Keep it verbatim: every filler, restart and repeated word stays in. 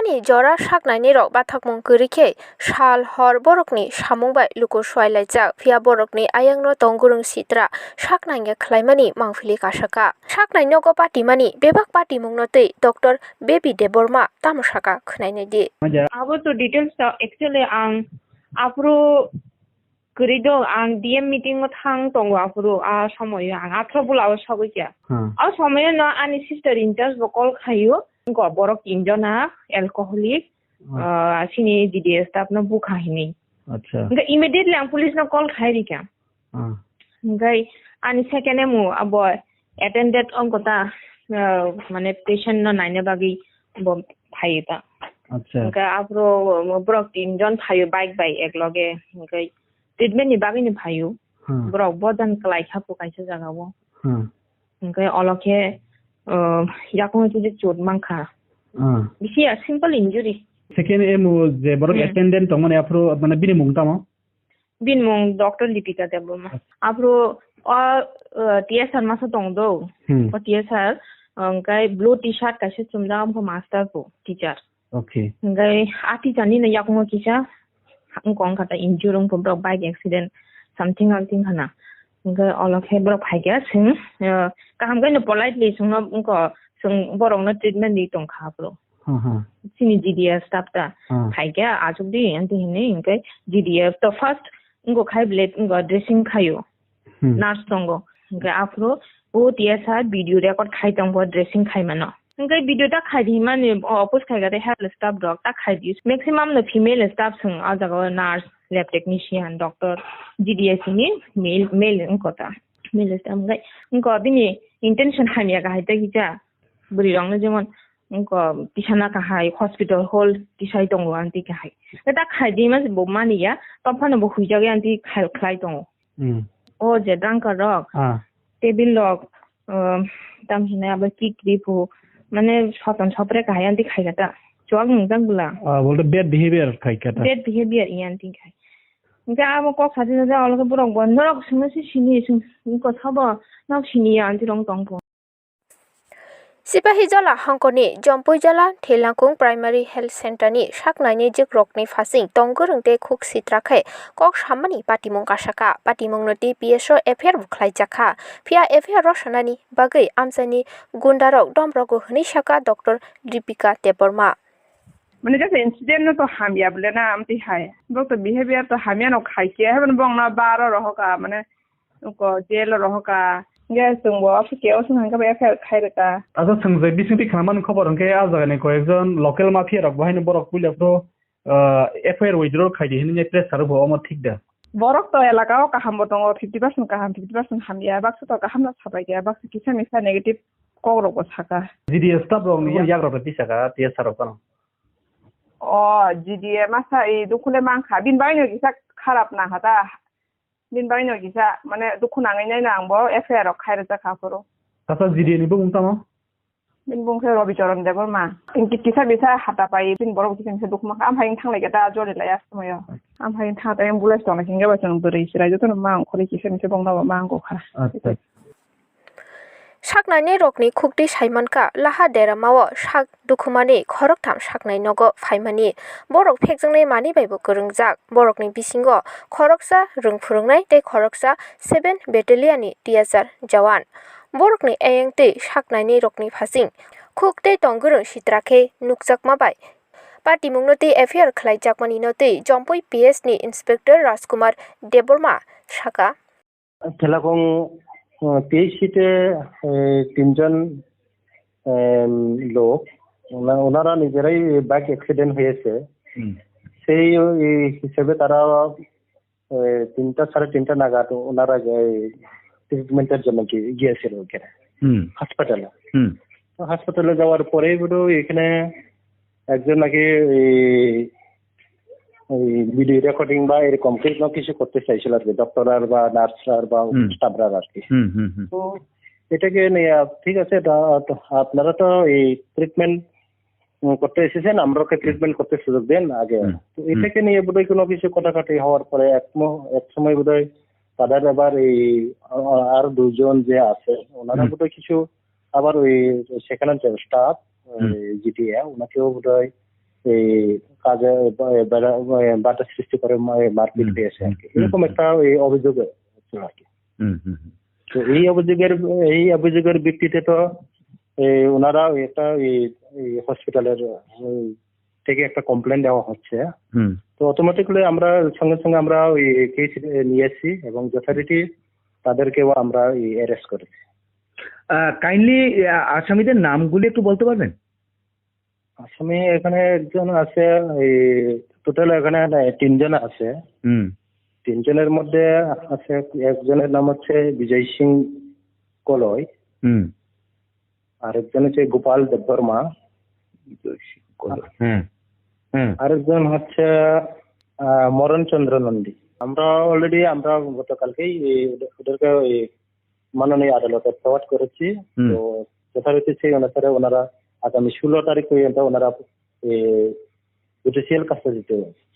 Ani jora sak nainai rok bathakmung kwrwi khe sal hor borokni samung bai luku swai laijak, phiya borokni ayang no tong gurung sitra sak nangya khlaimani mangpili kasaka. Sak nai nogo patimani bebak patimung no twi Doctor Baby Debbarma tamo saka khwnai nai di. Abo to details ta actually ang aphuru kwrwi do, ang D M meeting o thang tongo aphuru, a somoyo ang aphuru bula o sogwi kya. Hmm. O somoyo no ani sister in charge bo call khaio, go borok tinjona alcoholic, Hmm. ah, sini G D A staff no bukha hini. Acha. Hingke immediately ang police no call khai rikha. Hmm. Hingke ani second emo abo attended ongko ta, ah, mane patient no naina bagwi bo phaio ta. Acha. Hingke aphuru borok tinjon phaio bike bai ekloge. Hingke treatment ni bagwi ni phaio. Hmm. Borok bojan kwlai kha po kaisa jaga o. Hmm. Hingke olo khe, ah, yakung twi chut mankha. Hmm. Bisi ya simple injury. Second emo je borok Hmm. attendant tongmani aphuru mane bini mung tamo? Bini mung Doctor Lipika Debbarma. Aphuru o, ah, T S R masa tong do. Hmm. O T S R, hingke blue T-shirt kaisa chumjak, amkhe master bo, teacher. Okay. Hingke a teacher ni no yakungo kisa, wngkha ta injure wngkha borok bike accident something something hana. Hingke olo khe borok phaikha, chwng, eh, kaham khe no politely chwngno wngkha, chwng borokno treatment di tongkha aphuru. Hmm, hmm. Chini G D A staff ta Hmm. phaikha, achuk di, anti hini, hingke G D A to first wngkha khai blade wngkha dressing khaio. Hmm. Nurse tongo. Hingke aphuru o T S R video record khai tongbo dressing khai mano. Hingke video ta khai di mani o office khai gade health staff rok ta khai di. Maximum no female staff song o jaga o nurse, lab technician, doctor, G D S ni male, male wngkha ta. Male staff hingke wngkha bini intention hamya kahai ta kisa. Bwrwi rok no jemon wngkha tisana kahai hospital hall tisai tongo anti kahai. Ta khai di mani bo mani ya. Tong phano bo huijak ya anti khai, khlai tongo. Hmm. O je dunker rok, Ah. table rok, um, tam hinai abo kikri phu, mane soton sopre kahai anti khai kata. Chuak nung jang bwla. Ah, bolte bad behavior khai kata. Bad behavior i anti khai. Hingke abo kok sadi na ja olo ke borok bo norok sungno si sini sung ko sabo nok sini ya anti rong tong pho. Sipahijola hongkoni Jompuijola Thelangkung Primary Health Center ni sak nainai jikrokni phasing tong gwrwng tei khuk sitra khe kok sammani patimung kasaka. Patimungno twi P S o F I R bo khlaijakha. Phiya F I R rwsanani bagwi amchaini gundarok domrogo hwnwi saka Doctor Lipika Debbarma. Mane just incident no to hamya bole na amtwi hai. Bok to behavior to hamya no khai khe, hai mane bong na bar o rohoka, mane Uko jail o rohoka. Hingke chwngbo aphuru kebo swng hingke bo F I R khai rwka. Acha, chwng je bisingtwi khwnamani khobor hwnkhe, a jagani koyekjon local mafia rok bo haino borok puila phuru, ah, F I R withdraw khai di hinwi pressure rwbo, omo thik da? Borok to elaka o kaham bo tongo, fifty percent kaham, fifty percent hamya, baksa to kaham no sabai kha, baksa kisa misa negative kok rok bo saka. G D A staff rok ni Ya. yak rok bai tisaka, T S R rok phano. O, G D A masa i dukhu le mankha, bini bagwi no kisa kharap nangkha ta. Bini bagwi no kisa, mane, dukhu nangwi naino ang bo F I R rok khai rwjak kha aphuru. Sasa G D A ni bumung tamo? Bini bumung khe Robi Choron Debbarma. Ki-, kisa bisa hata pai, bini borok kisa bisa dukhu mankha. Amhai wng thanglai khe ta jori lai a somoyo. Amhai wng thang ta ambulance tong lai khe ba chwng bwrwi chwrai jotono ma ongkhorwi kisa bisa bongno bo ma ongkha. Acha. Saknainairokni khuktwi saimankha, Laha Deramao sak dukhumani khoroktham saknai nogo phaimani. Borok phekjaknai manwi baibo kwrwngjak. Borokni bisingo khoroksa rwng phwrwngnai tei khoroksa seven Battalion ni T S R jawan. Borokni ayang twi saknainairokni phasing khuk tei tong gwrwng sitra khe nukjakma bai patimungno tei F I R khlaijakmani no twi Jompui P S ni Inspector Rajkumar Debbarma saka. Thelakung, uh, P H C te, eh, তিনজন, এম, লোক, ওনা-, ওনারা নিজেরাই bike accident হয়েছে। হুম। সেই, ওই হিসেবে তারা, এ, তিনটা, সাড়ে তিনটা নাগাদ ওনারা যে ট্রিটমেন্টের জন্য গি-, গিয়েছিল ওখানে, হুম। হসপিটালে। হুম। তো হসপিটালে যাওয়ার পরেই বোধহয় এখানে একজন নাকি এই, এই ভিডিও রেকর্ডিং বা এরকম কোনো কিছু করতে চাইছিল আর কি, ডক্টর আর বা নার্সরা আর বা হুম। স্টাফরা আর কি। হুম, হুম, হুম। তো এটাকে নিয়ে আপ-, ঠিক আছে, এটা তো আপনারা তো এই ট্রিটমেন্ট, উম, করতে এসেছেন, আমরাকে ট্রিটমেন্ট করতে সুযোগ দেন আগে। হুম, তো হুম। এটাকে নিয়ে বোধহয় কোনো কিছু কাটাকাটি হওয়ার পরে এক ম-, এক সময় বোধহয় তাদের আবার এই, আ-, আরো দুজন যে আছে, ওনারা হুম। বোধহয় কিছু আবার ওই সেখানে যে স্টাফ, হুম। ওই জি টি এ, ওনাকেও বোধহয় এই কাজে বা-, বেড়া-, বাধা সৃষ্টি করে মা-, মারপিট হুম, পেয়েছে আর কি। হুম, এরকম হুম। একটা এই অভিযোগ হচ্ছিল আর কি। হুম, হুম, হুম। তো এই অভিযোগের, এই অভিযোগের ভিত্তিতে তো এই ওনারা ওই একটা এই, এই হসপিটালের ওই থেকে একটা কমপ্লেন দেওয়া হচ্ছে। হুম। তো অটোমেটিক্যালি আমরা সঙ্গে সঙ্গে আমরা ওই কেস নিয়ে এসেছি এবং যথারীতি তাদেরকেও আমরা এই অ্যারেস্ট করেছি। আহ, কাইন্ডলি, আহ, আসামিদের নামগুলি একটু বলতে পারবেন? আসামি এখানে একজন আছে, এই টোটাল এখানে তিনজন আছে। হুম। তিনজনের মধ্যে আছে, একজনের নাম হচ্ছে বিজয় সিং কলই, হুম। আরেকজন হচ্ছে গোপাল দেববর্মা, বিজয় সিং কলই। হুম। হুম। আরেকজন হচ্ছে, আহ, মরণ চন্দ্র নন্দী। আমরা অলরেডি আমরা গতকালকেই এই ওদের-, ওদেরকে ওই মাননীয় আদালতে ফরওয়ার্ড করেছি। হুম। তো যথারীতি সেই অনুসারে ওনারা আগামী ষোলো তারিখ পর্যন্ত ওনারা, এ, জুডিশিয়াল কাস্টডিতে রয়েছে।